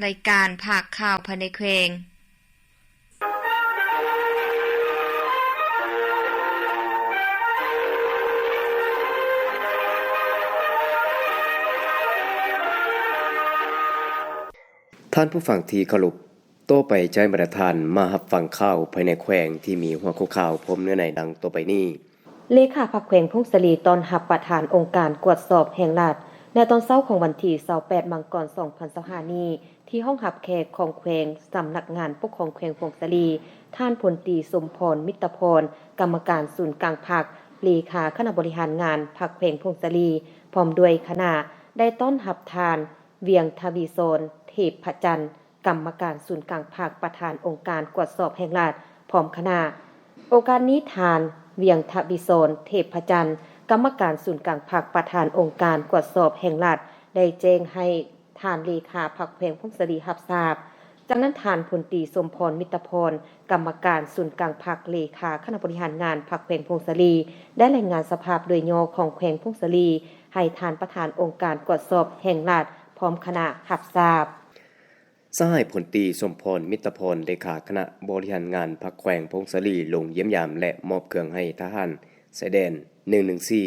ລາຍການພາກຂ່າວພາຍໃນແຂວງ. ທ່ານຜູ້ຟັງທີ່ເຄົາລົບ, ຕໍ່ໄປຈະໃຫ້ບັນດາທ່ານມາຮັບຟັງຂ່າວພາຍໃນແຂວງທີ່ມີຫົວຂໍ້ຂ່າວພ້ອມເນື້ອໃນດັ່ງຕໍ່ໄປນີ້. ເລຂາພັກແຂວງຜົ້ງສາລີຕ້ອນຮັບປະທານອົງການກວດສອບແຫ່ງລັດ ໃນຕອນເຊົ້າຂອງວັນທີຊາວແປດ ມັງກອນ ສອງພັນຊາວຫ້ານີ້ ທີ່ຫ້ອງຮັບແຂກຂອງແຂວງ ສຳນັກງານປົກຄອງແຂວງຜົ້ງສາລີ, ທ່ານພົນຕີ ສົມພອນ ມິດຕະພອນ ກຳມະການສູນກາງພັກ, ເລຂາຄະນະບໍລິຫານງານພັກແຂວງຜົ້ງສາລີ ພ້ອມດ້ວຍຄະນະ ໄດ້ຕ້ອນຮັບທ່ານ ວຽງທະວີສອນ ເທບພະຈັນ ກຳມະການສູນກາງພັກ ປະທານອົງການກວດສອບແຫ່ງລັດ ພ້ອມຄະນະ. ໂອກາດນີ້ ທ່ານ ວຽງທະວີສອນ ເທບພະຈັນ ກຳມະການສູນກາງພັກ ປະທານອົງການກວດສອບແຫ່ງລັດ ໄດ້ແຈ້ງໃຫ້ທ່ານເລຂາພັກແຂວງຜົ້ງສາລີຮັບຊາບ. ຈາກນັ້ນ ທ່ານພົນຕີ ສົມພອນ ມິດຕະພອນ ກຳມະການສູນກາງພັກ ເລຂາຄະນະບໍລິຫານງານພັກແຂວງຜົ້ງສາລີ ໄດ້ລາຍງານສະພາບໂດຍຫຍໍ້ຂອງແຂວງຜົ້ງສາລີ ໃຫ້ທ່ານປະທານອົງການກວດສອບແຫ່ງລັດ ພ້ອມຄະນະຮັບຊາບ. ສະຫາຍພົນຕີ ສົມພອນ ມິດຕະພອນ ເລຂາຄະນະບໍລິຫານງານພັກແຂວງຜົ້ງສາລີ ລົງຢ້ຽມຢາມ ແລະ ມອບເຄື່ອງໃຫ້ທະຫານຊາຍແດນ ໜຶ່ງໜຶ່ງສີ່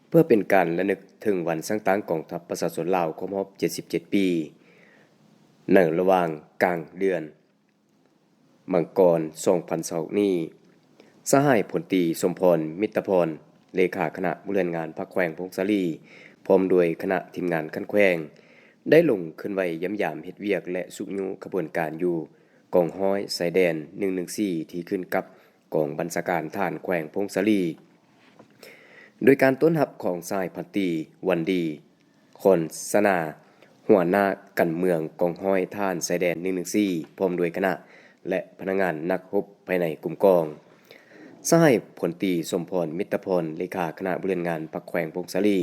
ເພື່ອເປັນການລະນຶກເຖິງວັນສ້າງຕັ້ງກອງທັບປະຊາຊົນລາວ ຄົບຮອບ ເຈັດສິບເຈັດ ປີ ໃນລະຫວ່າງກາງເດືອນ ມັງກອນ ສອງພັນຊາວຫົກນີ້, ສະຫາຍພົນຕີ ສົມພອນ ມິດຕະພອນ ເລຂາຄະນະບໍລິຫານງານພັກແຂວງຜົ້ງສາລີ ພ້ອມດ້ວຍຄະນະທີມງານຂັ້ນແຂວງ ໄດ້ລົງເຄື່ອນໄຫວຢ້ຽມຢາມເຮັດວຽກ ແລະ ຊຸກຍູ້ຂະບວນການຢູ່ກອງຮ້ອຍຊາຍແດນ ໜຶ່ງໜຶ່ງສີ່ ທີ່ຂຶ້ນກັບກອງບັນຊາການທະຫານແຂວງຜົ້ງສາລີ ໂດຍການຕ້ອນຮັບຂອງສະຫາຍພັນຕີ ວັນດີ ຄອນສະໜາ ຫົວໜ້າການເມືອງກອງຮ້ອຍທະຫານຊາຍແດນ ໜຶ່ງໜຶ່ງສີ່ ພ້ອມດ້ວຍຄະນະ ແລະ ພະນັກງານນັກຮົບພາຍໃນກຸ່ມກອງ. ສະຫາຍພົນຕີ ສົມພອນ ມິດຕະພອນ ເລຂາຄະນະບໍລິຫານງານພັກແຂວງຜົ້ງສາລີ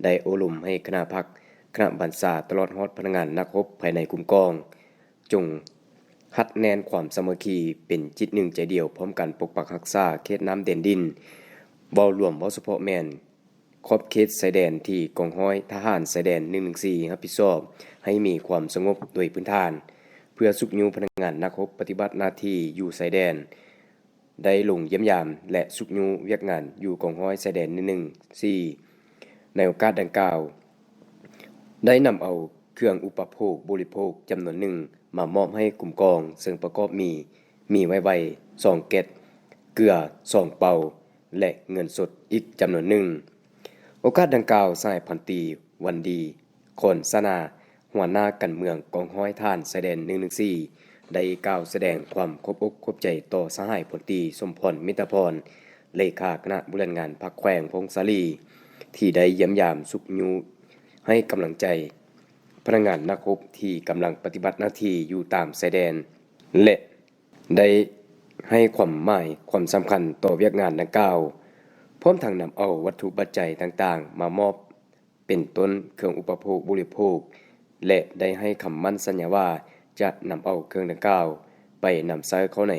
ໄດ້ໂອ້ລົມໃຫ້ຄະນະພັກ, ຄະນະບັນຊາ ຕະຫຼອດຮອດພະນັກງານນັກຮົບພາຍໃນກຸ່ມກອງ ຈົ່ງຮັດແໜ້ນຄວາມສາມັກຄີ ເປັນຈິດໜຶ່ງໃຈດຽວ ພ້ອມກັນປົກປັກຮັກສາເຂດນ້ຳແດນດິນ ເວົ້າລວມ, ເວົ້າສະເພາະແມ່ນ ຂອບເຂດຊາຍແດນທີ່ກອງຮ້ອຍທະຫານຊາຍແດນ ໜຶ່ງໜຶ່ງສີ່ ຮັບຜິດຊອບ ໃຫ້ມີຄວາມສະຫງົບໂດຍພື້ນຖານ ເພື່ອຊຸກຍູ້ພະນັກງານນັກຮົບປະຕິບັດໜ້າທີ່ຢູ່ຊາຍແດນ ໄດ້ລົງຢ້ຽມຢາມ ແລະ ຊຸກຍູ້ວຽກງານຢູ່ກອງຮ້ອຍຊາຍແດນ ໜຶ່ງໜຶ່ງສີ່ ໃນໂອກາດດັ່ງກ່າວ ໄດ້ນຳເອົາເຄື່ອງອຸປະໂພກບໍລິໂພກຈຳນວນໜຶ່ງ ມາມອບໃຫ້ກຸ່ມກອງ ເຊິ່ງປະກອບມີ ໝີ່ໄວໆ ສອງແກັດ, ເກືອ ສອງເປົາ ແລະ ເງິນສົດອີກຈຳນວນໜຶ່ງ. ໂອກາດດັ່ງກ່າວ, ສະຫາຍພັນຕີ ວັນດີ ຄອນສະໜາ ຫົວໜ້າການເມືອງກອງຮ້ອຍທະຫານຊາຍແດນ ໜຶ່ງໜຶ່ງສີ່ ໄດ້ກ່າວສະແດງຄວາມຂອບອົກຂອບໃຈຕໍ່ສະຫາຍພົນຕີ ສົມພອນ ມິດຕະພອນ ເລຂາຄະນະບໍລິຫານງານພັກແຂວງຜົ້ງສາລີ ທີ່ໄດ້ຢ້ຽມຢາມຊຸກຍູ້ໃຫ້ກຳລັງໃຈພະນັກງານນັກຮົບທີ່ກຳລັງປະຕິບັດໜ້າທີ່ຢູ່ຕາມຊາຍແດນ ແລະ ໄດ້ໃຫ້ຄວາມໝາຍຄວາມສຳຄັນຕໍ່ວຽກງານດັ່ງກ່າວ, ພ້ອມທັງນຳເອົາວັດຖຸປັດໄຈຕ່າງໆມາມອບ ເປັນຕົ້ນເຄື່ອງອຸປະໂພກບໍລິໂພກ ແລະ ໄດ້ໃຫ້ຄຳໝັ້ນສັນຍາວ່າ ຈະນຳເອົາເຄື່ອງດັ່ງກ່າວໄປນຳໃຊ້ເຂົ້າໃນ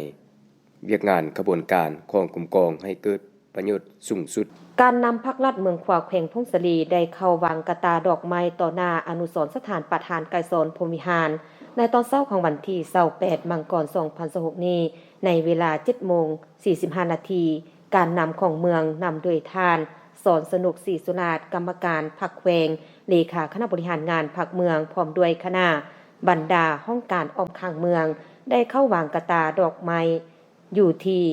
ວຽກງານຂະບວນການຂອງກຸ່ມກອງໃຫ້ເກີດ ປະໂຫຍດສູງສຸດ. ການນຳພັກລັດເມືອງຂວາ ແຂວງຜົ້ງສາລີ ໄດ້ເຂົ້າວາງກະຕ່າດອກໄມ້ຕໍ່ໜ້າອະນຸສອນສະຖານປະທານໄກສອນ ພົມວິຫານ ໃນຕອນເຊົ້າຂອງວັນທີຊາວແປດ ມັງກອນ ສອງພັນຊາວຫົກນີ້ ໃນເວລາເຈັດໂມງສີ່ສິບຫ້ານາທີ. ການນຳຂອງເມືອງນຳໂດຍທ່ານ ສອນສະໜຸກ ສີສຸລາດ ກຳມະການພັກແຂວງ, ເລຂາຄະນະບໍລິຫານງານພັກເມືອງ ພ້ອມດ້ວຍຄະນະ, ບັນດາຫ້ອງການອ້ອມຂ້າງເມືອງ ໄດ້ເຂົ້າວາງກະຕ່າດອກໄມ້ຢູ່ທີ່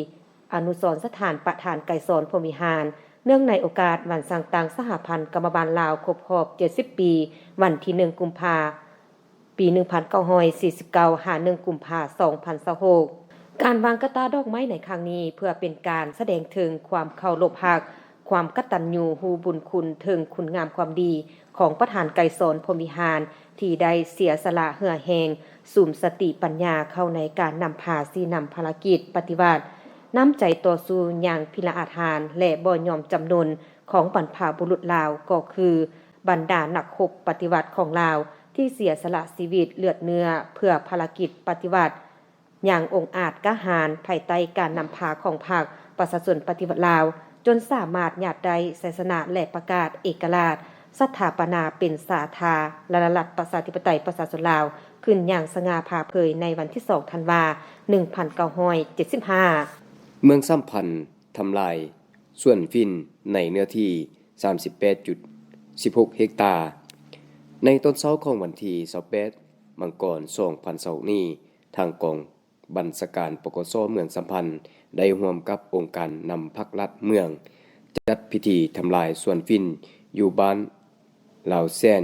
ອະນຸສອນສະຖານປະທານໄກສອນ ພົມວິຫານ ເນື່ອງໃນໂອກາດວັນສ້າງຕັ້ງສະຫະພັນກຳມະບານລາວຄົບຮອບເຈັດສິບປີ ວັນທີໜຶ່ງ ກຸມພາ ປີໜຶ່ງພັນເກົ້າຮ້ອຍສີ່ສິບເກົ້າ ຫາ ໜຶ່ງ ກຸມພາ ສອງພັນຊາວຫົກ. ການວາງກະຕ່າດອກໄມ້ໃນຄັ້ງນີ້ ເພື່ອເປັນການສະແດງເຖິງຄວາມເຄົາລົບຮັກ, ຄວາມກະຕັນຍູຮູ້ບຸນຄຸນເຖິງຄຸນງາມຄວາມດີ ຂອງປະທານໄກສອນ ພົມວິຫານ ທີ່ໄດ້ເສຍສະຫຼະເຫື່ອແຮງ, ສຸມສະຕິປັນຍາເຂົ້າໃນການນຳພາຊີ້ນຳພາລະກິດປະຕິວັດ, ນ້ຳໃຈຕໍ່ສູ້ຢ່າງພິລະອາດຫານ ແລະ ບໍ່ຍອມຈຳນົນຂອງບັນພະບຸລຸດລາວ ກໍຄືບັນດານັກຮົບປະຕິວັດຂອງລາວ ທີ່ເສຍສະຫຼະຊີວິດເລືອດເນື້ອເພື່ອພາລະກິດປະຕິວັດ ຢ່າງອົງອາດກ້າຫານ ພາຍໃຕ້ການນຳພາຂອງພັກປະຊາຊົນປະຕິວັດລາວ ຈົນສາມາດຍາດໄດ້ໄຊຊະນະ ແລະ ປະກາດເອກະລາດ ສະຖາປະນາເປັນສາທາລະນະລັດ ປະຊາທິປະໄຕ ປະຊາຊົນລາວ ຂຶ້ນຢ່າງສະຫງ່າຜ່າເຜີຍໃນວັນທີສອງ ທັນວາ ໜຶ່ງພັນເກົ້າຮ້ອຍເຈັດສິບຫ້າ. ເມືອງສາມພັນ ທຳລາຍສວນຝິ່ນໃນເນື້ອທີ່ ສາມສິບແປດຈຸດສິບຫົກ ເຮັກຕາ. ໃນຕອນເຊົ້າຂອງວັນທີ ຊາວແປດ ມັງກອນ ສອງພັນຊາວຫົກ ນີ້, ທາງກອງບັນຊາການ ປກສ ເມືອງສາມພັນ ໄດ້ຮ່ວມກັບອົງການນຳພັກລັດເມືອງ ຈັດພິທີທຳລາຍສວນຝິ່ນຢູ່ບ້ານລາວແສນ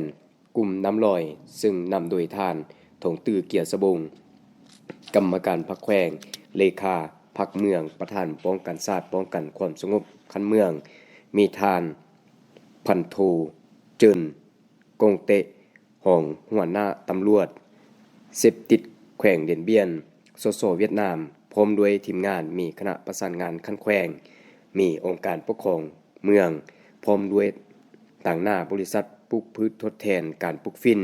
ກຸ່ມນ້ຳລອຍ, ເຊິ່ງນຳໂດຍທ່ານ ທອງຕື້ ເກຍສະບົງ, ກຳມະການພັກແຂວງ, ເລຂາພັກເມືອງ, ປະທານປ້ອງກັນຊາດ, ປ້ອງກັນຄວາມສະຫງົບຂັ້ນເມືອງ, ມີທ່ານ ພັນໂທ ເຈີນ ກົງເຕະ, ຮອງຫົວໜ້າຕຳຫຼວດເສບຕິດແຂວງດຽນບຽນ, ສສ ຫວຽດນາມ, ພ້ອມດ້ວຍທີມງານ, ມີຄະນະປະສານງານຂັ້ນແຂວງ, ມີອົງການປົກຄອງເມືອງ, ພ້ອມດ້ວຍຕາງໜ້າບໍລິສັດປູກພືດທົດແທນການປູກຝິ່ນ,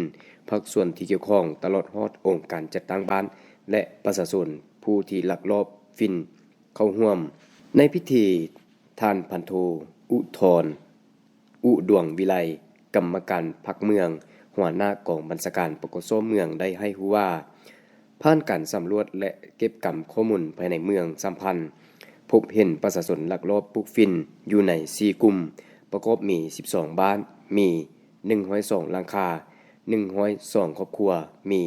ພາກສ່ວນທີ່ກ່ຽວຂ້ອງ, ຕະຫຼອດຮອດອົງການຈັດຕັ້ງບ້ານ ແລະ ປະຊາຊົນຜູ້ທີ່ລັກລອບຝິ່ນເຂົ້າຮ່ວມ. ໃນພິທີ, ທ່ານ ພັນໂທ ອຸທອນ ອຸດວງວິໄລ, ກຳມະການພັກເມືອງ, ຫົວໜ້າກອງບັນຊາການ ປກສ ເມືອງ ໄດ້ໃຫ້ຮູ້ວ່າ, ຜ່ານການສຳຫຼວດ ແລະ ເກັບກຳຂໍ້ມູນພາຍໃນເມືອງສາມພັນ, ພົບເຫັນປະຊາຊົນລັກລອບປູກຝິ່ນຢູ່ໃນສີ່ກຸ່ມ, ປະກອບມີສິບສອງບ້ານ, ມີໜຶ່ງຮ້ອຍສອງຫຼັງຄາ, ໜຶ່ງຮ້ອຍສອງຄອບຄົວ, ມີ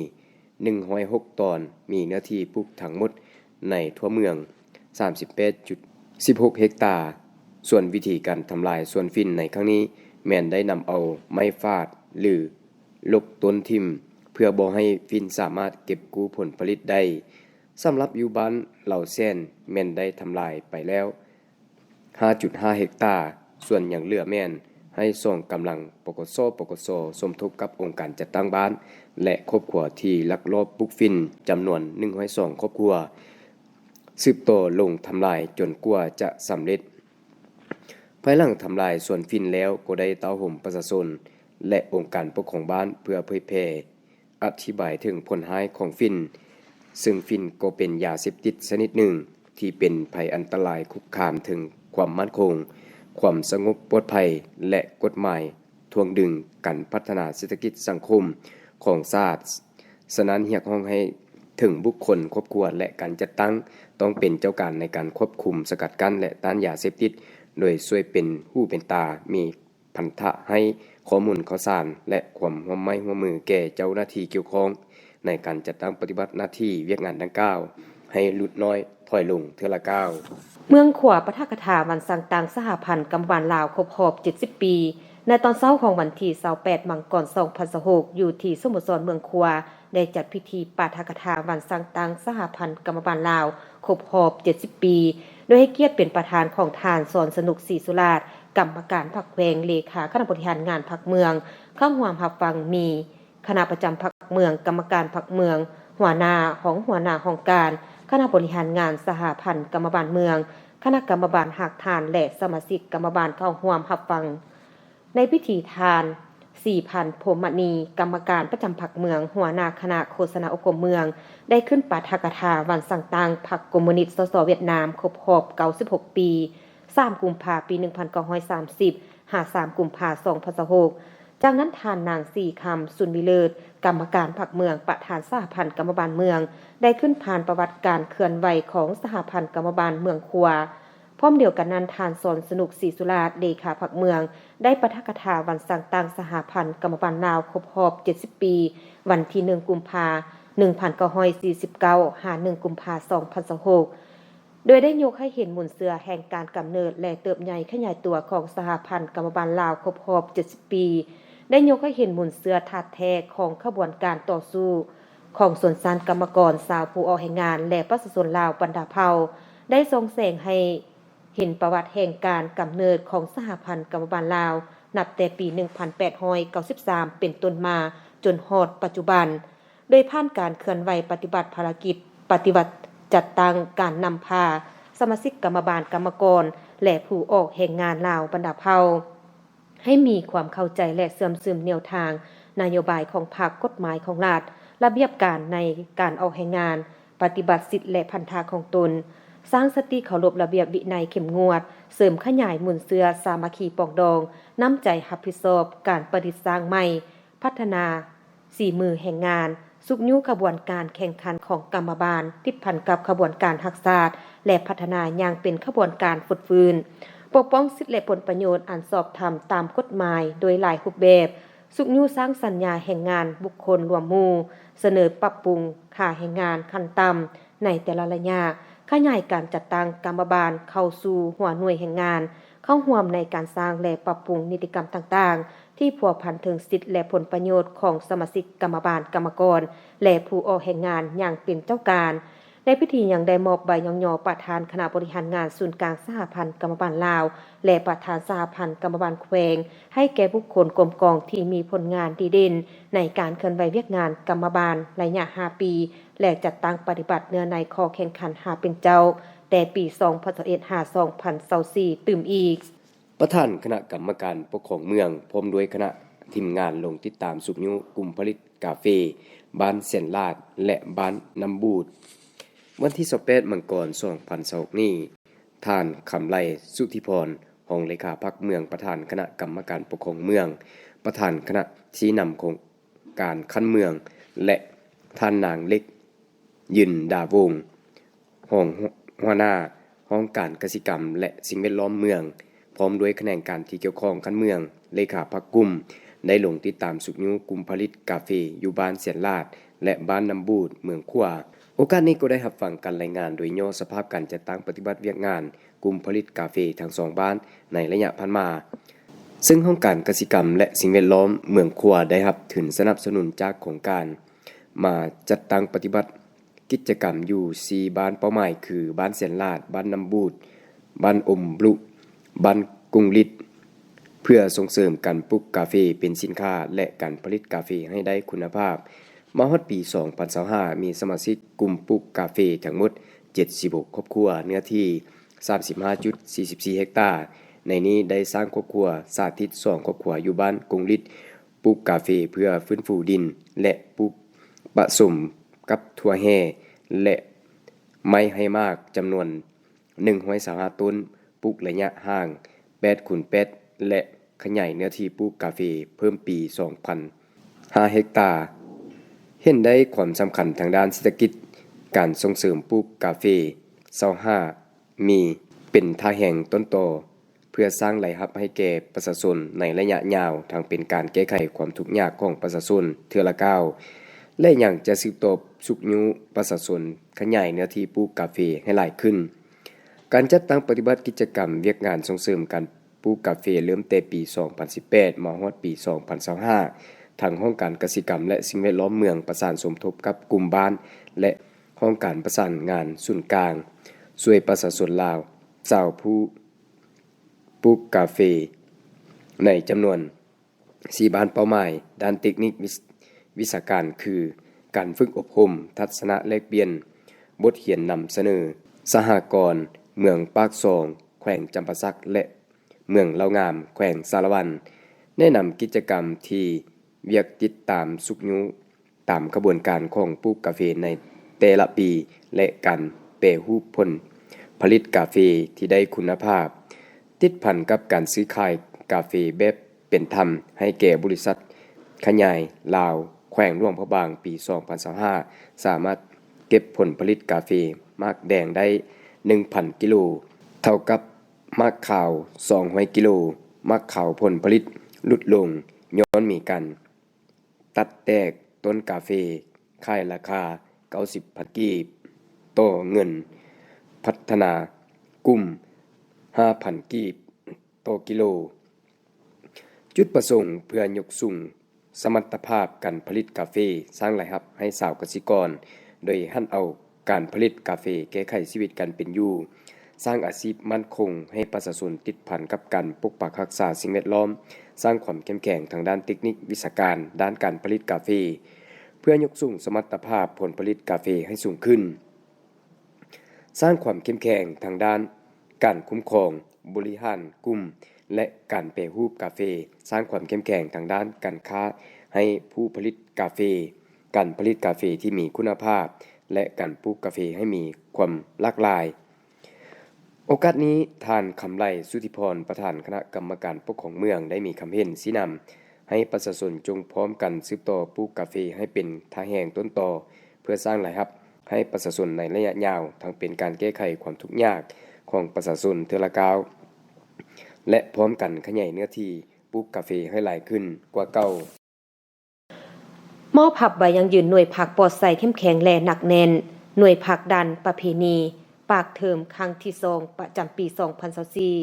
ໜຶ່ງຮ້ອຍຫົກຕອນ, ມີເນື້ອທີ່ປູກທັງໝົດໃນທົ່ວເມືອງ ສາມສິບແປດຈຸດສິບຫົກເຮັກຕາ. ສ່ວນວິທີການທຳລາຍສວນຝິ່ນໃນຄັ້ງນີ້ ແມ່ນໄດ້ນຳເອົາໄມ້ຟາດ ຫຼື ຫຼົກຕົ້ນຖິ້ມ ເພື່ອບໍ່ໃຫ້ຝິ່ນສາມາດເກັບກູ້ຜົນຜະລິດໄດ້. ສຳລັບຢູ່ບ້ານເຫຼົ່າແສນ ແມ່ນໄດ້ທຳລາຍໄປແລ້ວ ຫ້າຈຸດຫ້າເຮັກຕາ, ສ່ວນຍັງເຫຼືອແມ່ນໃຫ້ສອງກຳລັງ ປກສ ປກສ ສົມທົບກັບອົງການຈັດຕັ້ງບ້ານ ແລະ ຄອບຄົວທີ່ລັກລອບປູກຝິ່ນ ຈຳນວນໜຶ່ງຮ້ອຍສອງຄອບຄົວ ສືບຕໍ່ລົງທຳລາຍຈົນກວ່າຈະສຳເລັດ. ພາຍຫຼັງທຳລາຍສວນຝິ່ນແລ້ວ ກໍໄດ້ເຕົ້າໂຮມປະຊາຊົນ ແລະ ອົງການປົກຄອງບ້ານ ເພື່ອເຜີຍແຜ່ ອະທິບາຍເຖິງຜົນຮ້າຍຂອງຝິ່ນ, ເຊິ່ງຝິ່ນກໍເປັນຢາເສບຕິດຊະນິດໜຶ່ງ ທີ່ເປັນໄພອັນຕະລາຍຄຸກຄາມເຖິງຄວາມໝັ້ນຄົງ, ຄວາມສະຫງົບປອດໄພ ແລະ ກົດໝາຍຖ່ວງດຶງການພັດທະນາເສດຖະກິດສັງຄົມຂອງຊາດ. ສະນັ້ນ, ຮຽກຮ້ອງໃຫ້ເຖິງບຸກຄົນ, ຄອບຄົວ ແລະ ການຈັດຕັ້ງ ຕ້ອງເປັນເຈົ້າການໃນການຄວບຄຸມ, ສະກັດກັ້ນ ແລະ ຕ້ານຢາເສບຕິດ ໂດຍຊ່ວຍເປັນຫູເປັນຕາ, ມີ ພັນທະໃຫ້ຂໍ້ມູນຂ່າວສານ ແລະ ຄວາມຮ່ວມໄມ້ຮ່ວມມືແກ່ເຈົ້າໜ້າທີ່ກ່ຽວຂ້ອງ ໃນການຈັດຕັ້ງປະຕິບັດໜ້າທີ່ວຽກງານດັ່ງກ່າວ ໃຫ້ຫຼຸດນ້ອຍຖອຍລົງເທື່ອລະກ້າວ. ເມືອງຂວາ ປາຖະກະຖາວັນສ້າງຕັ້ງສະຫະພັນກຳມະບານລາວຄົບຮອບເຈັດສິບປີ. ໃນຕອນເຊົ້າຂອງວັນທີຊາວແປດ ມັງກອນ ສອງພັນຊາວຫົກ ຢູ່ທີ່ສະໂມສອນເມືອງຂວາ ໄດ້ຈັດພິທີປາຖະກະຖາວັນສ້າງຕັ້ງສະຫະພັນກຳມະບານລາວຄົບຮອບເຈັດສິບປີ ໂດຍໃຫ້ກຽດເປັນປະທານຂອງທ່ານ ສອນສະໜຸກ ສີສຸລາດ, ກຳມະການພັກແຂວງ, ເລຂາຄະນະບໍລິຫານງານພັກເມືອງ. ເຂົ້າຮ່ວມຮັບຟັງມີຄະນະປະຈຳພັກເມືອງ, ກຳມະການພັກເມືອງ, ຫົວໜ້າ, ຮອງຫົວໜ້າຫ້ອງການ, ຄະນະບໍລິຫານງານສະຫະພັນກຳມະບານເມືອງ, ຄະນະກຳມະບານຮາກຖານ ແລະ ສະມາຊິກກຳມະບານເຂົ້າຮ່ວມຮັບຟັງ. ໃນພິທີ, ທ່ານ ສີພັນ ພົມມະນີ, ກຳມະການປະຈຳພັກເມືອງ, ຫົວໜ້າຄະນະໂຄສະນາອົບຮົມເມືອງ, ໄດ້ຂຶ້ນປາຖະກະຖາວັນສ້າງຕັ້ງພັກຄອມມູນິດ ສສ ຫວຽດນາມ ຄົບຮອບເກົ້າສິບຫົກປີ, ສາມ ກຸມພາ ປີໜຶ່ງພັນເກົ້າຮ້ອຍສາມສິບ ຫາ ສາມ ກຸມພາ ສອງພັນຊາວຫົກ. ຈາກນັ້ນ, ທ່ານນາງ ສີຄຳ ຊຸນວິເລີດ, ກຳມະການພັກເມືອງ, ປະທານສະຫະພັນກຳມະບານເມືອງ, ໄດ້ຂຶ້ນຜ່ານປະຫວັດການເຄື່ອນໄຫວຂອງສະຫະພັນກຳມະບານເມືອງຂວາ. ພ້ອມດຽວກັນນັ້ນ, ທ່ານ ສອນສະໜຸກ ສີສຸລາດ, ເລຂາພັກເມືອງ, ໄດ້ປາຖະກະຖາວັນສ້າງຕັ້ງສະຫະພັນກຳມະບານລາວຄົບຮອບເຈັດສິບປີ, ວັນທີໜຶ່ງ ກຸມພາ ໜຶ່ງພັນເກົ້າຮ້ອຍສີ່ສິບເກົ້າ ຫາ ໜຶ່ງ ກຸມພາ ສອງພັນຊາວຫົກ ໂດຍໄດ້ຍົກໃຫ້ເຫັນມູນເຊື້ອແຫ່ງການກຳເນີດ ແລະ ເຕີບໃຫຍ່ຂະຫຍາຍຕົວຂອງສະຫະພັນກຳມະບານລາວຄົບຮອບເຈັດສິບປີ, ໄດ້ຍົກໃຫ້ເຫັນມູນເຊື້ອທາດແທ້ຂອງຂະບວນການຕໍ່ສູ້ ຂອງຊົນຊັ້ນກຳມະກອນ, ຊາວຜູ້ອອກແຮງງານ ແລະ ປະຊາຊົນລາວບັນດາເຜົ່າ, ໄດ້ສ່ອງແສງໃຫ້ເຫັນປະຫວັດແຫ່ງການກຳເນີດຂອງສະຫະພັນກຳມະບານລາວ ນັບແຕ່ປີໜຶ່ງພັນແປດຮ້ອຍເກົ້າສິບສາມເປັນຕົ້ນມາ ຈົນຮອດປັດຈຸບັນ, ໂດຍຜ່ານການເຄື່ອນໄຫວປະຕິບັດພາລະກິດປະຕິວັດ, ຈັດຕັ້ງການນຳພາ, ສະມາຊິກກຳມະບານ, ກຳມະກອນ ແລະ ຜູ້ອອກແຮງງານລາວບັນດາເຜົ່າ ໃຫ້ມີຄວາມເຂົ້າໃຈ ແລະ ເຊື່ອມຊຶມແນວທາງນະໂຍບາຍຂອງພັກ, ກົດໝາຍຂອງລັດ, ລະບຽບການໃນການອອກແຮງງານ, ປະຕິບັດສິດ ແລະ ພັນທະຂອງຕົນ, ສ້າງສະຕິເຄົາລົບລະບຽບວິໄນເຂັ້ມງວດ, ເສີມຂະຫຍາຍມູນເຊື້ອສາມັກຄີປອງດອງ, ນ້ຳໃຈຮັບຜິດຊອບ, ການປະດິດສ້າງໃໝ່, ພັດທະນາສີມືແຮງງານ, ຊຸກຍູ້ຂະບວນການແຂ່ງຂັນຂອງກຳມະບານ, ຕິດພັນກັບຂະບວນການຮັກຊາດ ແລະ ພັດທະນາຢ່າງເປັນຂະບວນການຟົດຟື້ນ, ປົກປ້ອງສິດ ແລະ ຜົນປະໂຫຍດອັນຊອບທຳຕາມກົດໝາຍໂດຍຫຼາຍຮູບແບບ, ຊຸກຍູ້ສ້າງສັນຍາແຮງງານບຸກຄົນລວມໝູ່, ສະເໜີປັບປຸງຄ່າແຮງງານຂັ້ນຕ່ຳໃນແຕ່ລະໄລຍະ, ຂະຫຍາຍການຈັດຕັ້ງກຳມະບານເຂົ້າສູ່ຫົວໜ່ວຍແຮງງານ, ເຂົ້າຮ່ວມໃນການສ້າງ ແລະ ປັບປຸງນິຕິກຳຕ່າງໆ ທີ່ພົວພັນເຖິງສິດ ແລະ ຜົນປະໂຫຍດຂອງສະມາຊິກກຳມະບານ, ກຳມະກອນ ແລະ ຜູ້ອອກແຮງງານຢ່າງເປັນເຈົ້າການ. ໃນພິທີຍັງໄດ້ມອບໃບຍ້ອງຍໍປະທານຄະນະບໍລິຫານງານສູນກາງສະຫະພັນກຳມະບານລາວ ແລະ ປະທານສະຫະພັນກຳມະບານແຂວງ ໃຫ້ແກ່ບຸກຄົນກົມກອງທີ່ມີຜົນງານດີເດັ່ນໃນການເຄື່ອນໄຫວວຽກງານກຳມະບານໄລຍະຫ້າປີ ແລະ ຈັດຕັ້ງປະຕິບັດເນື້ອໃນຂໍ້ແຂ່ງຂັນຫ້າເປັນເຈົ້າ ແຕ່ປີສອງພັນຊາວເອັດ ຫາ ສອງພັນຊາວສີ່ ຕື່ມອີກ. ປະທານຄະນະກຳມະການປົກຄອງເມືອງ ພ້ອມດ້ວຍຄະນະທີມງານລົງຕິດຕາມຊຸກຍູ້ກຸ່ມຜະລິດກາເຟບ້ານແສນລາດ ແລະ ບ້ານນ້ຳບູດ. ວັນທີຊາວແປດ ມັງກອນ ສອງພັນຊາວຫົກນີ້, ທ່ານ ຄຳໄລ ສຸທິພອນ ຮອງເລຂາພັກເມືອງ ປະທານຄະນະກຳມະການປົກຄອງເມືອງ, ປະທານຄະນະຊີ້ນຳໂຄງການຂັ້ນເມືອງ ແລະ ທ່ານນາງ ເລັກ ຢືນດາວົງ ຮອງຫົວໜ້າຫ້ອງການກະສິກຳ ແລະ ສິ່ງແວດລ້ອມເມືອງ, ພ້ອມດ້ວຍຂະແໜງການທີ່ກ່ຽວຂ້ອງຂັ້ນເມືອງ, ເລຂາພັກກຸ່ມ ໄດ້ລົງຕິດຕາມຊຸກຍູ້ກຸ່ມຜະລິດກາເຟຢູ່ບ້ານແສນລາດ ແລະ ບ້ານນ້ຳບູດ ເມືອງຂວາ. ໂອກາດນີ້ກໍໄດ້ຮັບຟັງການລາຍງານໂດຍຫຍໍ້ສະພາບການຈັດຕັ້ງປະຕິບັດວຽກງານກຸ່ມຜະລິດກາເຟທັງສອງບ້ານໃນໄລຍະຜ່ານມາ, ເຊິ່ງຫ້ອງການກະສິກຳ ແລະ ສິ່ງແວດລ້ອມເມືອງຂວາໄດ້ຮັບທຶນສະໜັບສະໜູນຈາກໂຄງການ ມາຈັດຕັ້ງປະຕິບັດ ກິດຈະກຳຢູ່ສີ່ບ້ານເປົ້າໝາຍຄື ບ້ານແສນລາດ, ບ້ານນ້ຳບູດ, ບ້ານອົມບລຸ, ບ້ານກຸງລິດ ເພື່ອສົ່ງເສີມການປູກກາເຟເປັນສິນຄ້າ ແລະ ການຜະລິດກາເຟໃຫ້ໄດ້ຄຸນນະພາບ. ມາຮອດປີສອງພັນຊາວຫ້າ ມີສະມາຊິກກຸ່ມປູກກາເຟທັງໝົດເຈັດສິບຫົກຄອບຄົວ, ເນື້ອທີ່ສາມສິບຫ້າຈຸດສີ່ສິບສີ່ເຮັກຕາ. ໃນນີ້ໄດ້ສ້າງຄອບຄົວສາທິດສອງຄອບຄົວຢູ່ບ້ານກົງລິດ ປູກກາເຟເພື່ອຟື້ນຟູດິນ ແລະ ປູກປະສົມກັບຖົ່ວແຮ່ ແລະ ໄມ້ໃຫ້ໝາກຈຳນວນໜຶ່ງຮ້ອຍຊາວຫ້າຕົ້ນ, ປູກໄລຍະຫ່າງແປດຄູນແປດ ແລະ ຂະຫຍາຍເນື້ອທີ່ປູກກາເຟເພີ່ມປີສອງພັນຫ້າເຮັກຕາ. ເຫັນໄດ້ຄວາມສຳຄັນທາງດ້ານເສດຖະກິດ, ການສົ່ງເສີມປູກກາເຟຊາວຫ້າມີເປັນທ່າແຮງຕົ້ນຕໍ ເພື່ອສ້າງລາຍຮັບໃຫ້ແກ່ປະຊາຊົນໃນໄລຍະຍາວ, ທັງເປັນການແກ້ໄຂຄວາມທຸກຍາກຂອງປະຊາຊົນເທື່ອລະກ້າວ ແລະ ຍັງຈະສືບຕໍ່ຊຸກຍູ້ປະຊາຊົນຂະຫຍາຍເນື້ອທີ່ປູກກາເຟໃຫ້ຫຼາຍຂຶ້ນ. ການຈັດຕັ້ງປະຕິບັດກິດຈະກຳວຽກງານສົ່ງເສີມການປູກກາເຟເລີ່ມແຕ່ປີສອງພັນສິບແປດ ມາຮອດປີສອງພັນຊາວຫ້າ, ທັງຫ້ອງການກະສິກຳ ແລະ ສິ່ງແວດລ້ອມເມືອງປະສານສົມທົບກັບກຸ່ມບ້ານ ແລະ ຫ້ອງການປະສານງານສູນກາງ ຊ່ວຍປະຊາຊົນລາວຊາວຜູ້ ປູກກາເຟໃນຈຳນວນສີ່ບ້ານເປົ້າໝາຍດ້ານເຕັກນິກວິຊ-, ວິຊາການ ຄື ການຝຶກອົບຮົມ, ທັດສະນະແລກປ່ຽນ, ບົດຮຽນນຳສະເໜີ, ສະຫະກອນເມືອງປາກຊ່ອງ ແຂວງຈຳປາສັກ ແລະ ເມືອງເລົ່າງາມ ແຂວງສາລະວັນ. ແນະນຳກິດຈະກຳທີ່ວຽກຕິດຕາມຊຸກຍູ້ ຕາມຂະບວນການຂອງປູກກາເຟໃນແຕ່ລະປີ ແລະ ການແປຮູບຜົນຜະລິດກາເຟທີ່ໄດ້ຄຸນນະພາບ, ຕິດພັນກັບການຊື້ຂາຍກາເຟແບບເປັນທຳໃຫ້ແກ່ບໍລິສັດຂະຫຍາຍລາວແຂວງຫຼວງພະບາງ. ປີສອງພັນຊາວຫ້າ ສາມາດເກັບຜົນຜະລິດກາເຟໝາກແດງໄດ້ໜຶ່ງພັນກິໂລ, ເທົ່າກັບໝາກຂາວສອງຮ້ອຍກິໂລ. ໝາກຂາວຜົນຜະລິດຫຼຸດລົງຍ້ອນມີການ ຕັດແຕກຕົ້ນກາເຟ ຂາຍລາຄາເກົ້າສິບພັນກີບຕໍ່ເງິນ, ພັດທະນາກຸ່ມຫ້າພັນກີບຕໍ່ກິໂລ. ຈຸດປະສົງເພື່ອຍົກສູງສະມັດຕະພາບການຜະລິດກາເຟ, ສ້າງລາຍຮັບໃຫ້ຊາວກະສິກອນ ໂດຍຫັນເອົາ ການຜະລິດກາເຟ, ແກ້ໄຂຊີວິດການເປັນຢູ່, ສ້າງອາຊີບໝັ້ນຄົງໃຫ້ປະຊາຊົນ, ຕິດພັນກັບການປົກປັກຮັກສາສິ່ງແວດລ້ອມ, ສ້າງຄວາມເຂັ້ມແຂງທາງດ້ານເຕັກນິກວິຊາການດ້ານການຜະລິດກາເຟ ເພື່ອຍົກສູງສະມັດຕະພາບຜົນຜະລິດກາເຟໃຫ້ສູງຂຶ້ນ, ສ້າງຄວາມເຂັ້ມແຂງທາງດ້ານການຄຸ້ມຄອງ, ບໍລິຫານກຸ່ມ ແລະ ການແປຮູບກາເຟ, ສ້າງຄວາມເຂັ້ມແຂງທາງດ້ານການຄ້າໃຫ້ຜູ້ຜະລິດກາເຟ, ການຜະລິດກາເຟທີ່ມີຄຸນນະພາບ ແລະ ການປູກກາເຟໃຫ້ມີຄວາມຫຼາກຫຼາຍ. ໂອກາດນີ້, ທ່ານ ຄຳໄລ ສຸທິພອນ ປະທານຄະນະກຳມະການປົກຄອງເມືອງ ໄດ້ມີຄຳເຫັນຊີ້ນຳໃຫ້ປະຊາຊົນຈົ່ງພ້ອມກັນສືບຕໍ່ປູກກາເຟໃຫ້ເປັນທ່າແຮງຕົ້ນຕໍ ເພື່ອສ້າງລາຍຮັບໃຫ້ປະຊາຊົນໃນໄລຍະຍາວ, ທັງເປັນການແກ້ໄຂຄວາມທຸກຍາກຂອງປະຊາຊົນເທື່ອລະກ້າວ ແລະ ພ້ອມກັນຂະຫຍາຍເນື້ອທີ່ປູກກາເຟໃຫ້ຫຼາຍຂຶ້ນກວ່າເກົ່າ. ມອບຮັບໃບຢັ້ງຢືນໜ່ວຍພັກປອດໃສເຂັ້ມແຂງ ແລະ ໜັກແໜ້ນ, ໜ່ວຍພັກດ້ານປະເພນີປາກເທີມຄັ້ງທີສອງ ປະຈຳປີສອງພັນຊາວສີ່.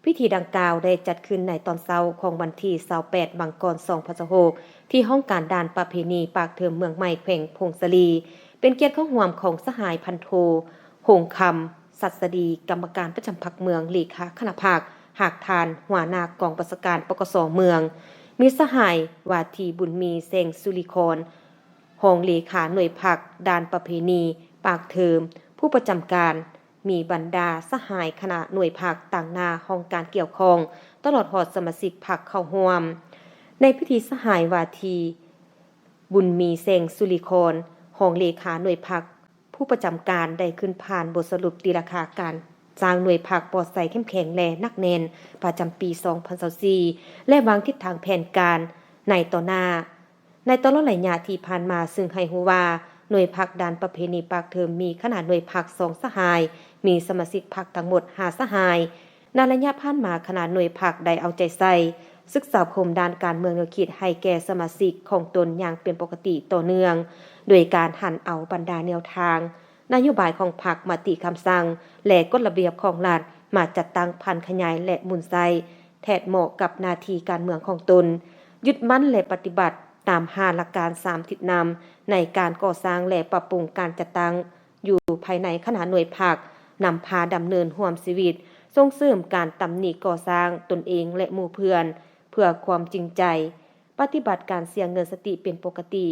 ພິທີດັ່ງກ່າວໄດ້ຈັດຂຶ້ນໃນຕອນເຊົ້າຂອງວັນທີຊາວແປດ ມັງກອນ ສອງພັນຊາວຫົກ ທີ່ຫ້ອງການດ້ານປະເພນີປາກເທີມເມືອງໃໝ່ ແຂວງຜົ້ງສາລີ, ເປັນກຽດເຂົ້າຮ່ວມຂອງສະຫາຍພັນໂທ ຫົງຄຳ ສັດສະດີ ກຳມະການປະຈຳພັກເມືອງ, ເລຂາຄະນະພັກ, ຮາກຖານ, ຫົວໜ້າກອງບັນຊາການ ປກສ ເມືອງ, ມີສະຫາຍວາທີ ບຸນມີ ແສງສຸລິຄອນ ຮອງເລຂາໜ່ວຍພັກດ້ານປະເພນີປາກເທີມ, ຜູ້ປະຈຳການ, ມີບັນດາສະຫາຍຄະນະໜ່ວຍພັກຕາງໜ້າຫ້ອງການກ່ຽວຂ້ອງ, ຕະຫຼອດຮອດສະມາຊິກພັກເຂົ້າຮ່ວມ. ໃນພິທີ, ສະຫາຍວາທີ ບຸນມີ ແສງສຸລິຄອນ ຮອງເລຂາໜ່ວຍພັກ, ຜູ້ປະຈຳການໄດ້ຂຶ້ນຜ່ານບົດສະຫຼຸບຕີລາຄາການສ້າງໜ່ວຍພັກປອດໃສເຂັ້ມແຂງ ແລະ ໜັກແໜ້ນ ປະຈຳປີສອງພັນຊາວສີ່ ແລະ ວາງທິດທາງແຜນການໃນຕໍ່ໜ້າ ໃນຕະຫຼອດໄລຍະທີ່ຜ່ານມາ, ຊຶ່ງໃຫ້ຮູ້ວ່າໜ່ວຍພັກດ້ານປະເພນີປາກເທີມມີຂະໜາດໜ່ວຍພັກສອງສະຫາຍ, ມີສະມາຊິກພັກທັງໝົດຫ້າສະຫາຍ. ໃນໄລຍະຜ່ານມາ, ຄະນະໜ່ວຍພັກໄດ້ເອົາໃຈໃສ່ສຶກສາອົບຮົມດ້ານການເມືອງແນວຄິດໃຫ້ແກ່ສະມາຊິກຂອງຕົນຢ່າງເປັນປົກກະຕິຕໍ່ເນື່ອງ, ໂດຍການຫັນເອົາບັນດາແນວທາງ, ນະໂຍບາຍຂອງພັກ, ມະຕິຄຳສັ່ງ ແລະ ກົດລະບຽບຂອງລັດ ມາຈັດຕັ້ງຜັນຂະຫຍາຍ ແລະ ໝູນໃຊ້ແທດເໝາະກັບໜ້າທີ່ການເມືອງຂອງຕົນ, ຍຶດໝັ້ນ ແລະ ປະຕິບັດຕາມຫ້າຫຼັກການສາມທິດນຳໃນການກໍ່ສ້າງ ແລະ ປັບປຸງການຈັດຕັ້ງ ຢູ່ພາຍໃນຄະນະໜ່ວຍພັກ, ນຳພາດຳເນີນຮ່ວມຊີວິດ, ສົ່ງເສີມການຕຳໜິກໍ່ສ້າງຕົນເອງ ແລະ ໝູ່ເພື່ອນ ເພື່ອຄວາມຈິງໃຈ, ປະຕິບັດການສຽງເງິນສະຕິເປັນປົກກະຕິ.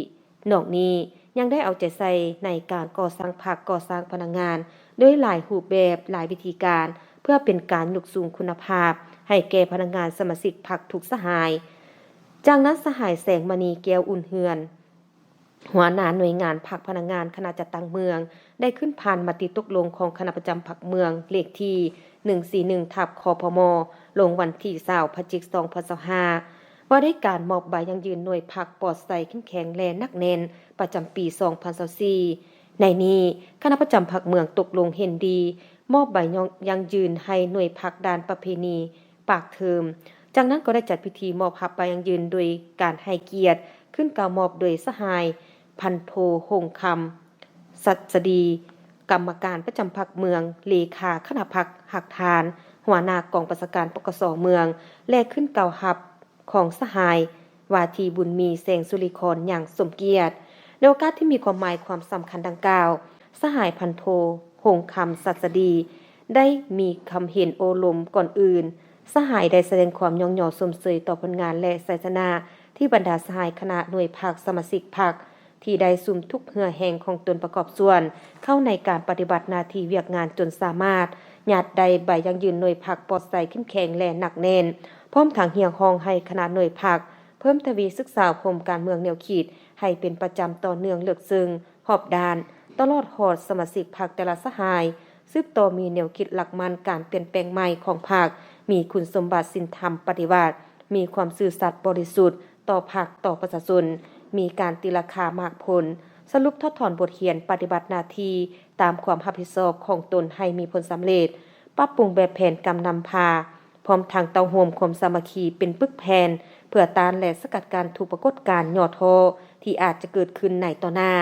ນອກນີ້ຍັງໄດ້ເອົາໃຈໃສ່ໃນການກໍ່ສ້າງພັກ, ກໍ່ສ້າງພະນັກງານດ້ວຍຫຼາຍຮູບແບບ, ຫຼາຍວິທີການ ເພື່ອເປັນການຍົກສູງຄຸນນະພາບໃຫ້ແກ່ພະນັກງານສະມາຊິກພັກທຸກສະຫາຍ. ຈາກນັ້ນ, ສະຫາຍ ແສງມະນີ ແກ້ວອຸ່ນເຮືອນ ຫົວໜ້າໜ່ວຍງານພັກພະນັກງານຄະນະຈັດຕັ້ງເມືອງ ໄດ້ຂຶ້ນຜ່ານມະຕິຕົກລົງຂອງຄະນະປະຈຳພັກເມືອງ ເລກທີໜຶ່ງສີ່ໜຶ່ງ ທັບ ຄພມ ລົງວັນທີຊາວ ພະຈິກ ສອງພັນຊາວຫ້າ ວ່າດ້ວຍການມອບໃບຢັ້ງຢືນໜ່ວຍພັກປອດໃສເຂັ້ມແຂງ ແລະ ໜັກແໜ້ນ ປະຈຳປີສອງພັນຊາວສີ່. ໃນນີ້, ຄະນະປະຈຳພັກເມືອງຕົກລົງເຫັນດີມອບໃບຢັ້ງຢືນໃຫ້ໜ່ວຍພັກດ້ານປະເພນີ ປາກເທີມ. ຈາກນັ້ນກໍໄດ້ຈັດພິທີມອບຮັບໃບຢັ້ງຢືນໂດຍການໃຫ້ກຽດຂຶ້ນກ່າວມອບໂດຍສະຫາຍ ພັນໂທ ຫົງຄຳ ສັດສະດີ ກຳມະການປະຈຳພັກເມືອງ, ເລຂາຄະນະພັກ, ຮາກຖານ, ຫົວໜ້າກອງບັນຊາການ ປກສ ເມືອງ ແລະ ຂຶ້ນກ່າວຮັບຂອງສະຫາຍ ວາທີ ບຸນມີ ແສງສຸລິຄອນ ຢ່າງສົມກຽດ. ໃນໂອກາດທີ່ມີຄວາມໝາຍຄວາມສຳຄັນດັ່ງກ່າວ, ສະຫາຍ ພັນໂທ ຫົງຄຳ ສັດສະດີ ໄດ້ມີຄຳເຫັນໂອ້ລົມ. ກ່ອນອື່ນ, ສະຫາຍໄດ້ສະແດງຄວາມຍ້ອງຍໍຊົມເຊີຍຕໍ່ຜົນງານ ແລະ ໄຊຊະນະທີ່ບັນດາສະຫາຍຄະນະໜ່ວຍພັກ, ສະມາຊິກພັກ ທີ່ໄດ້ສຸມທຸກເຫື່ອແຮງຂອງຕົນປະກອບສ່ວນເຂົ້າໃນການປະຕິບັດໜ້າທີ່ວຽກງານ ຈົນສາມາດຍາດໄດ້ໃບຢັ້ງຢືນໜ່ວຍພັກປອດໃສເຂັ້ມແຂງ ແລະ ໜັກແໜ້ນ, ພ້ອມທັງຮຽກຮ້ອງໃຫ້ຄະນະໜ່ວຍພັກເພີ່ມທະວີສຶກສາອົບຮົມການເມືອງແນວຄິດໃຫ້ເປັນປະຈຳ, ຕໍ່ເນື່ອງ, ເລິກເຊິ່ງ, ຮອບດ້ານ, ຕະຫຼອດຮອດສະມາຊິກພັກແຕ່ລະສະຫາຍ ສືບຕໍ່ມີແນວຄິດຫຼັກໝັ້ນການປ່ຽນແປງໃໝ່ຂອງພັກ, ມີຄຸນສົມບັດສິນທຳປະຕິວັດ, ມີຄວາມຊື່ສັດບໍລິສຸດຕໍ່ພັກ, ຕໍ່ປະຊາຊົນ, ມີການຕີລາຄາໝາກຜົນ, ສະຫຼຸບຖອດຖອນບົດຮຽນ, ປະຕິບັດໜ້າທີ່ຕາມຄວາມຮັບຜິດຊອບຂອງຕົນໃຫ້ມີຜົນສຳເລັດ, ປັບປຸງແບບແຜນການນຳພາ, ພ້ອມທັງເຕົ້າໂຮມຄວາມສາມັກຄີເປັນປຶກແຜ່ນ ເພື່ອຕ້ານ ແລະ ສະກັດກັ້ນທຸກປາກົດການຫຍໍ້ທໍ້ທີ່ອາດຈະເກີດຂຶ້ນໃນຕໍ່ໜ້າ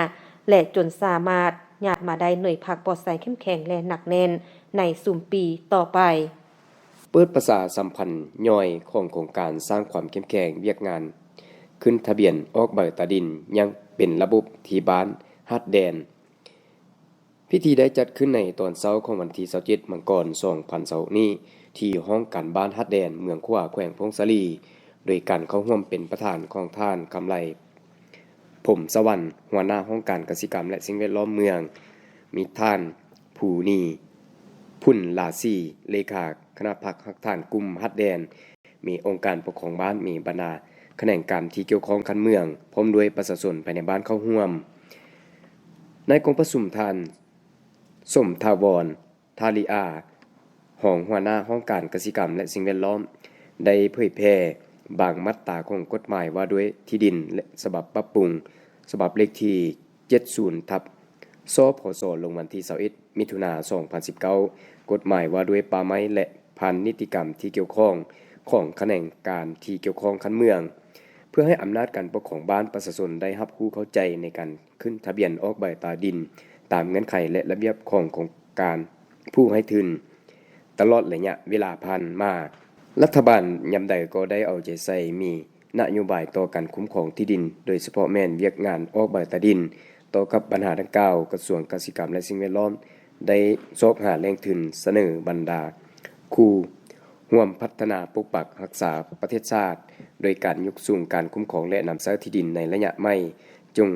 ແລະ ຈົນສາມາດຍາດມາໄດ້ໜ່ວຍພັກປອດໃສເຂັ້ມແຂງ ແລະ ໜັກແໜ້ນໃນຊຸມປີຕໍ່ໄປ. ເປີດປະຊາສຳພັນຍ່ອຍຂອງໂຄງການສ້າງຄວາມເຂັ້ມແຂງວຽກງານຂຶ້ນທະບຽນອອກໃບຕາດິນຢ່າງເປັນລະບົບທີ່ບ້ານຫາດແດນ. ພິທີໄດ້ຈັດຂຶ້ນໃນຕອນເຊົ້າຂອງວັນທີຊາວເຈັດ ມັງກອນ ສອງພັນຊາວຫົກນີ້ ທີ່ຫ້ອງການບ້ານຫາດແດນ ເມືອງຂວາ ແຂວງຜົ້ງສາລີ, ໂດຍການເຂົ້າຮ່ວມເປັນປະທານຂອງທ່ານ ຄຳໄລ ພົມສະຫວັນ ຫົວໜ້າຫ້ອງການກະສິກຳ ແລະ ສິ່ງແວດລ້ອມເມືອງ, ມີທ່ານ ພູນີ ພຸນລາສີ ເລຂາຄະນະພັກຮາກຖານກຸ່ມຫາດແດນ, ມີອົງການປົກຄອງບ້ານ, ມີບັນດາຂະແໜງການທີ່ກ່ຽວຂ້ອງຂັ້ນເມືອງ ພ້ອມດ້ວຍປະຊາຊົນພາຍໃນບ້ານເຂົ້າຮ່ວມ. ໃນກອງປະຊຸມ, ທ່ານ ສົມຖາວອນ ທາລີອາ ຮອງຫົວໜ້າຫ້ອງການກະສິກຳ ແລະ ສິ່ງແວດລ້ອມ ໄດ້ເຜີຍແຜ່ບາງມາດຕາຂອງກົດໝາຍວ່າດ້ວຍທີ່ດິນ ແລະ ສະບັບປັບປຸງ ສະບັບເລກທີ ເຈັດສິບ ທັບ ສພສ ລົງວັນທີ ຊາວເອັດ ມິຖຸນາ ສອງພັນສິບເກົ້າ ກົດໝາຍວ່າດ້ວຍປ່າໄມ້ ແລະ ພັນນິຕິກຳທີ່ກ່ຽວຂ້ອງຂອງຂະແໜງການທີ່ກ່ຽວຂ້ອງຂັ້ນເມືອງ ເພື່ອໃຫ້ອຳນາດການປົກຄອງບ້ານປະຊາຊົນໄດ້ຮັບຮູ້ເຂົ້າໃຈໃນການຂຶ້ນທະບຽນອອກໃບຕາດິນ ຕາມເງື່ອນໄຂ ແລະ ລະບຽບຂອງໂຄງການຜູ້ໃຫ້ທຶນ ຕະຫຼອດໄລຍະເວລາຜ່ານມາ. ລັດຖະບານຍາມໃດກໍໄດ້ເອົາໃຈໃສ່ມີນະໂຍບາຍຕໍ່ການຄຸ້ມຄອງທີ່ດິນ, ໂດຍສະເພາະແມ່ນວຽກງານອອກໃບຕາດິນ, ຕໍ່ກັບບັນຫາດັ່ງກ່າວ, ກະຊວງກະສິກຳ ແລະ ສິ່ງແວດລ້ອມ ໄດ້ຊອກຫາແຫຼ່ງທຶນສະເໜີບັນດາຄູ່ຮ່ວມພັດທະນາປົກປັກຮັກສາປະເທດຊາດ, ໂດຍການຍົກສູງການຄຸ້ມຄອງ ແລະ ນຳໃຊ້ທີ່ດິນໃນໄລຍະໃໝ່, ຈົ່ງ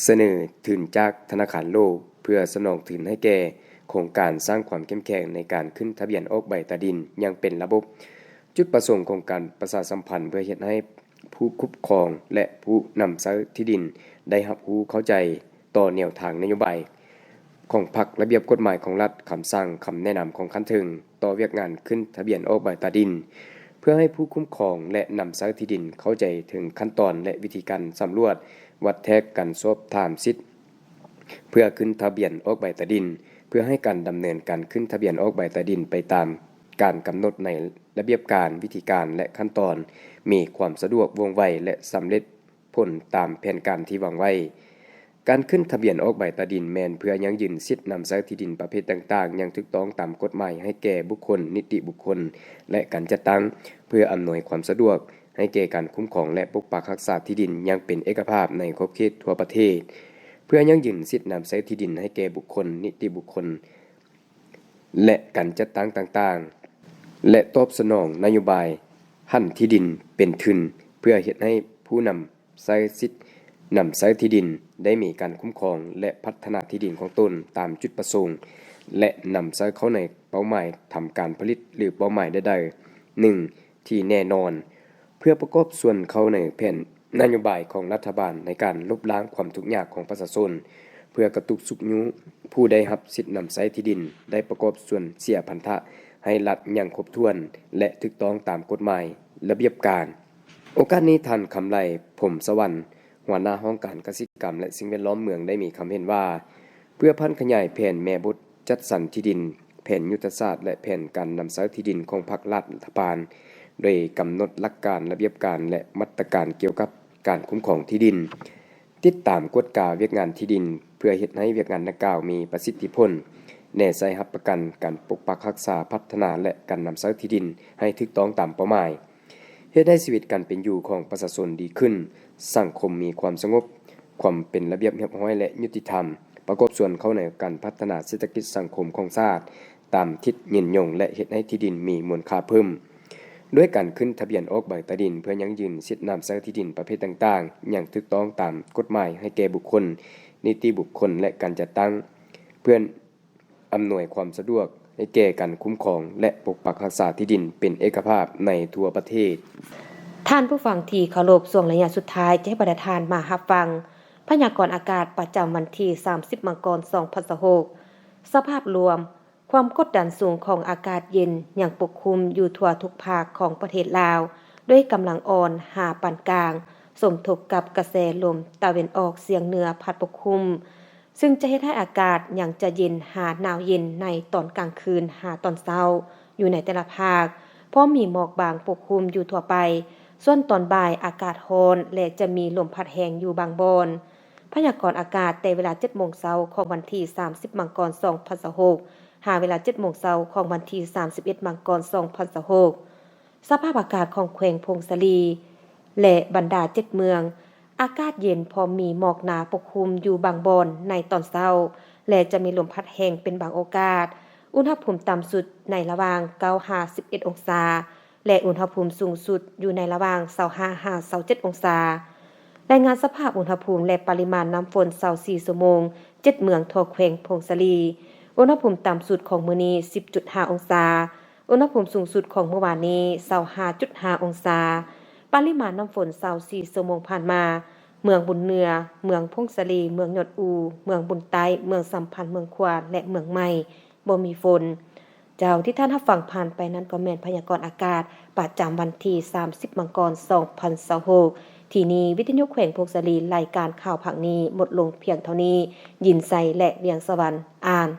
ສະເໜີທຶນຈາກທະນາຄານໂລກ ເພື່ອສະໜອງທຶນໃຫ້ແກ່ໂຄງການສ້າງຄວາມເຂັ້ມແຂງໃນການຂຶ້ນທະບຽນອອກໃບຕາດິນຢ່າງເປັນລະບົບ. ຈຸດປະສົງຂອງການປະຊາສຳພັນເພື່ອເຮັດໃຫ້ຜູ້ຄຸ້ມຄອງ ແລະ ຜູ້ນຳໃຊ້ທີ່ດິນໄດ້ຮັບຮູ້ເຂົ້າໃຈຕໍ່ແນວທາງນະໂຍບາຍ ຂອງພັກ, ລະບຽບກົດໝາຍຂອງລັດ, ຄຳສັ່ງ, ຄຳແນະນຳຂອງຂັ້ນເທິງຕໍ່ວຽກງານຂຶ້ນທະບຽນອອກໃບຕາດິນ, ເພື່ອໃຫ້ຜູ້ຄຸ້ມຄອງ ແລະ ນຳໃຊ້ທີ່ດິນເຂົ້າໃຈເຖິງຂັ້ນຕອນ ແລະ ວິທີການສຳຫຼວດ, ວັດແທກ, ການສອບຖາມສິດເພື່ອຂຶ້ນທະບຽນອອກໃບຕາດິນ, ເພື່ອໃຫ້ການດຳເນີນການຂຶ້ນທະບຽນອອກໃບຕາດິນໄປຕາມການກຳນົດໃນລະບຽບການ, ວິທີການ ແລະ ຂັ້ນຕອນ ມີຄວາມສະດວກ, ວ່ອງໄວ ແລະ ສຳເລັດ ຜົນຕາມແຜນການທີ່ວາງໄວ້. ການຂຶ້ນທະບຽນອອກໃບຕາດິນແມ່ນເພື່ອຢັ້ງຢືນສິດນຳໃຊ້ທີ່ດິນປະເພດຕ່າງໆຢ່າງຖືກຕ້ອງຕາມກົດໝາຍໃຫ້ແກ່ບຸກຄົນ, ນິຕິບຸກຄົນ ແລະ ການຈັດຕັ້ງ, ເພື່ອອຳນວຍຄວາມສະດວກໃຫ້ແກ່ການຄຸ້ມຄອງ ແລະ ປົກປັກຮັກສາທີ່ດິນຢ່າງເປັນເອກະພາບໃນຂອບເຂດທົ່ວປະເທດ, ເພື່ອຢັ້ງຢືນສິດນຳໃຊ້ທີ່ດິນໃຫ້ແກ່ບຸກຄົນ, ນິຕິບຸກຄົນ ແລະ ການຈັດຕັ້ງຕ່າງໆ ແລະ ຕອບສະໜອງນະໂຍບາຍຫັນທີ່ດິນເປັນທຶນ ເພື່ອເຮັດໃຫ້ຜູ້ນຳໃຊ້ສິດນຳໃຊ້ທີ່ດິນໄດ້ມີການຄຸ້ມຄອງ ແລະ ພັດທະນາທີ່ດິນຂອງຕົນຕາມຈຸດປະສົງ ແລະ ນຳໃຊ້ເຂົ້າໃນເປົ້າໝາຍທຳການຜະລິດ ຫຼື ເປົ້າໝາຍໃດໆໜຶ່ງທີ່ແນ່ນອນ. ເພື່ອປະກອບສ່ວນເຂົ້າໃນແຜນນະໂຍບາຍຂອງລັດຖະບານໃນການລົບລ້າງຄວາມທຸກຍາກຂອງປະຊາຊົນ, ເພື່ອກະຕຸກຊຸກຍູ້ຜູ້ໄດ້ຮັບສິດນຳໃຊ້ທີ່ດິນໄດ້ປະກອບສ່ວນເສຍພັນທະໃຫ້ລັດຢ່າງຄົບຖ້ວນ ແລະ ຖືກຕ້ອງຕາມກົດໝາຍລະບຽບການ. ໂອກາດນີ້ ທ່ານ ຄຳໄລ ພົມສະຫວັນ ຫົວໜ້າຫ້ອງການກະສິກຳ ແລະ ສິ່ງແວດລ້ອມເມືອງ ໄດ້ມີຄຳເຫັນວ່າ ເພື່ອຜັນຂະຫຍາຍແຜນແມ່ບົດຈັດສັນທີ່ດິນ, ແຜນຍຸດທະສາດ ແລະ ແຜນການນຳໃຊ້ທີ່ດິນຂອງພັກລັດຖະບານ, ໂດຍກຳນົດຫຼັກການ, ລະບຽບການ ແລະ ມາດຕະການກ່ຽວກັບການຄຸ້ມຄອງທີ່ດິນ, ຕິດຕາມກວດກາວຽກງານທີ່ດິນ ເພື່ອເຮັດໃຫ້ວຽກງານດັ່ງກ່າວມີປະສິດທິຜົນ, ແນໃສ່ຮັບປະກັນການປົກປັກຮັກສາ, ພັດທະນາ ແລະ ການນຳໃຊ້ທີ່ດິນໃຫ້ຖືກຕ້ອງຕາມເປົ້າໝາຍ. ເຮັດໃຫ້ຊີວິດການເປັນຢູ່ຂອງປະຊາຊົນດີຂຶ້ນ, ສັງຄົມມີຄວາມສະຫງົບ, ຄວາມເປັນລະບຽບຮຽບຮ້ອຍ ແລະ ຍຸຕິທຳ, ປະກອບສ່ວນເຂົ້າໃນການພັດທະນາເສດຖະກິດສັງຄົມຂອງຊາດຕາມທິດຍືນຍົງ ແລະ ເຮັດໃຫ້ທີ່ດິນມີມູນຄ່າເພີ່ມ. ດ້ວຍການຂຶ້ນທະບຽນອອກໃບຕາດິນ ເພື່ອຢັ້ງຢືນສິດນຳໃຊ້ທີ່ດິນປະເພດຕ່າງໆຢ່າງຖືກຕ້ອງຕາມກົດໝາຍໃຫ້ແກ່ບຸກຄົນ, ນິຕິບຸກຄົນ ແລະ ການຈັດຕັ້ງ, ເພື່ອ ອຳນວຍຄວາມສະດວກໃຫ້ແກ່ການຄຸ້ມຄອງ ແລະ ປົກປັກຮັກສາທີ່ດິນເປັນເອກະພາບໃນທົ່ວປະເທດ. ທ່ານຜູ້ຟັງທີ່ເຄົາລົບ, ຊ່ວງໄລຍະສຸດທ້າຍຈະໃຫ້ບັນດາທ່ານມາຮັບຟັງພະຍາກອນອາກາດປະຈຳວັນທີ ສາມສິບ ມັງກອນ ສອງພັນຊາວຫົກ. ສະພາບລວມ, ຄວາມກົດດັນສູງຂອງອາກາດເຢັນຍັງປົກຄຸມຢູ່ທົ່ວທຸກພາກຂອງປະເທດລາວ ດ້ວຍກຳລັງອ່ອນຫາປານກາງ, ສົມທົບກັບກະແສລົມຕາເວັນອອກສຽງເໜືອພັດປົກຄຸມ. ຊຶ່ງຈະເຮັດໃຫ້ອາກາດຍັງຈະເຢັນຫາໜາວເຢັນໃນຕອນກາງຄືນຫາຕອນເຊົ້າຢູ່ໃນແຕ່ລະພາກ, ພ້ອມມີໝອກບາງປົກຄຸມຢູ່ທົ່ວໄປ. ສ່ວນຕອນບ່າຍອາກາດຮ້ອນ ແລະ ຈະມີລົມພັດແຮງຢູ່ບາງບ່ອນ. ພະຍາກອນອາກາດແຕ່ເວລາ ເຈັດໂມງເຊົ້າຂອງວັນທີ ສາມສິບ ມັງກອນ ສອງພັນຊາວຫົກ ຫາເວລາ ເຈັດໂມງເຊົ້າຂອງວັນທີ ສາມສິບເອັດ ມັງກອນ ສອງພັນຊາວຫົກ. ສະພາບອາກາດຂອງແຂວງຜົ້ງສາລີ ແລະ ບັນດາເຈັດເມືອງ, ອາກາດເຢັນ ພ້ອມມີໝອກໜາປົກຄຸມຢູ່ບາງບ່ອນໃນຕອນເຊົ້າ ແລະ ຈະມີລົມພັດແຮງເປັນບາງໂອກາດ. ອຸນຫະພູມຕ່ຳສຸດໃນລະຫວ່າງ ເກົ້າ ຫາ ສິບເອັດ ອົງສາ ແລະ ອຸນຫະພູມສູງສຸດຢູ່ໃນລະຫວ່າງ ຊາວຫ້າ ຫາ ຊາວເຈັດ ອົງສາ. ລາຍງານສະພາບອຸນຫະພູມ ແລະ ປະລິມານນ້ຳຝົນ ຊາວສີ່ ຊົ່ວໂມງ ເຈັດເມືອງທົ່ວແຂວງຜົ້ງສາລີ. ອຸນຫະພູມຕ່ຳສຸດຂອງມື້ນີ້ ສິບຈຸດຫ້າ ອົງສາ. ອຸນຫະພູມສູງສຸດຂອງມື້ວານນີ້ ຊາວຫ້າຈຸດຫ້າ ອົງສາ. ປະລິມານນ້ຳຝົນ ຊາວສີ່ ຊົ່ວໂມງຜ່ານມາ, ເມືອງບຸນເໜືອ, ເມືອງຜົ້ງສາລີ, ເມືອງຍອດອູ, ເມືອງບຸນໃຕ້, ເມືອງສຳພັນ, ເມືອງຂວາງ ແລະ ເມືອງໃໝ່ ບໍ່ມີຝົນ. ເຈົ້າ ທີ່ທ່ານຮັບຟັງຜ່ານໄປນັ້ນກໍແມ່ນພະຍາກອນອາກາດປະຈຳວັນທີສາມສິບ ມັງກອນ ສອງພັນຊາວຫົກ. ທີ່ນີ້ ວິທະຍຸແຂວງຜົ້ງສາລີ ລາຍການຂ່າວພາກນີ້ໝົດລົງພຽງເທົ່ານີ້. ຍິນໄຊ ແລະ ວຽງສະຫວັນ ອ່ານ.